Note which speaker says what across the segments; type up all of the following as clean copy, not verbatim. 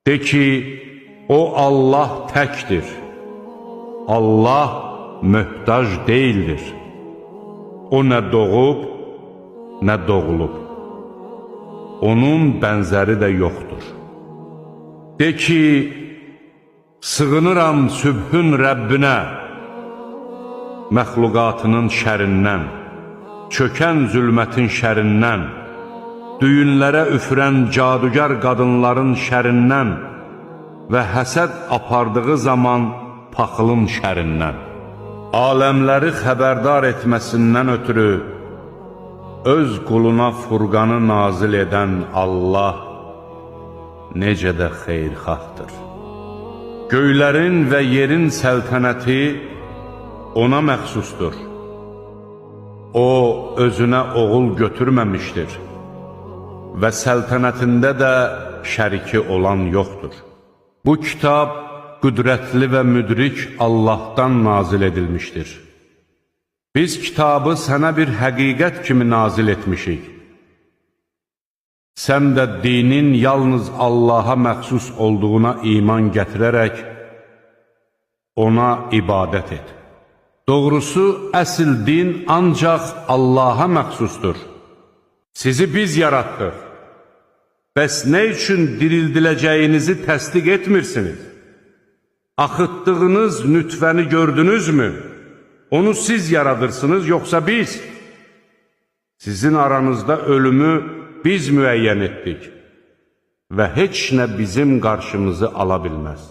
Speaker 1: De ki, o Allah təkdir. Allah möhtac deyildir. O nə doğub, nə doğulub. Onun bənzəri də yoxdur. De ki, sığınıram sübhün Rəbbinə, məxluqatının şərindən, çökən zülmətin şərindən, düyünlərə üfürən cadugar qadınların şərindən və həsəd apardığı zaman paxılın şərindən. Aləmləri xəbərdar etməsindən ötürü öz quluna Furqanı nazil edən Allah necə də xeyirxahdır. Göylərin və yerin səltənəti ona məxsusdur. O, özünə oğul götürməmişdir və səltənətində də şəriki olan yoxdur. Bu kitab qüdrətli və müdrik Allahdan nazil edilmişdir. Biz kitabı sənə bir həqiqət kimi nazil etmişik. Sən də dinin yalnız Allaha məxsus olduğuna iman gətirərək ona ibadət et. Doğrusu, əsl din ancaq Allaha məxsusdur. Sizi biz yaratdıq. Bəs nə üçün dirildiləcəyinizi təsdiq etmirsiniz? Axıtdığınız nütvəni gördünüzmü? Onu siz yaradırsınız, yoxsa biz? Sizin aranızda ölümü biz müəyyən etdik və heç nə bizim qarşımızı ala bilməz.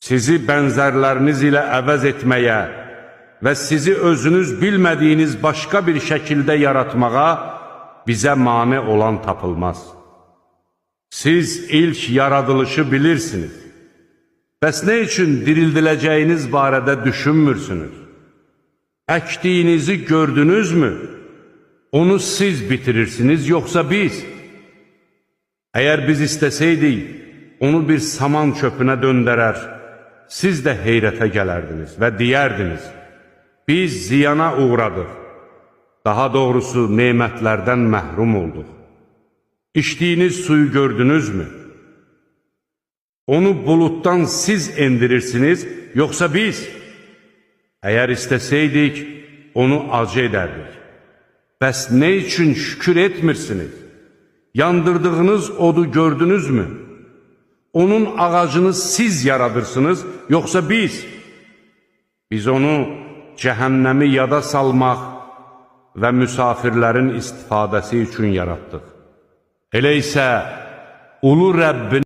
Speaker 1: Sizi bənzərləriniz ilə əvəz etməyə və sizi özünüz bilmədiyiniz başqa bir şəkildə yaratmağa bizə mane olan tapılmaz. Siz ilk yaradılışı bilirsiniz. Bəs nə üçün dirildiləcəyiniz barədə düşünmürsünüz? Əkdiyinizi gördünüzmü? Onu siz bitirirsiniz, yoxsa biz? Əgər biz istəsəydik, onu bir saman çöpünə döndərər, siz də heyrətə gələrdiniz və deyərdiniz, biz ziyana uğradıq, daha doğrusu nemətlərdən məhrum olduq. İçdiyiniz suyu gördünüzmü? Onu bulutdan siz endirirsiniz, yoxsa biz? Əgər istəsəydik, onu acı edərdik. Bəs nə üçün şükür etmirsiniz? Yandırdığınız odu gördünüzmü? Onun ağacını siz yaradırsınız, yoxsa biz? Biz onu cəhənnəmi yada salmaq və müsafirlərin istifadəsi üçün yaratdıq. Elə isə Ulu Rəbbin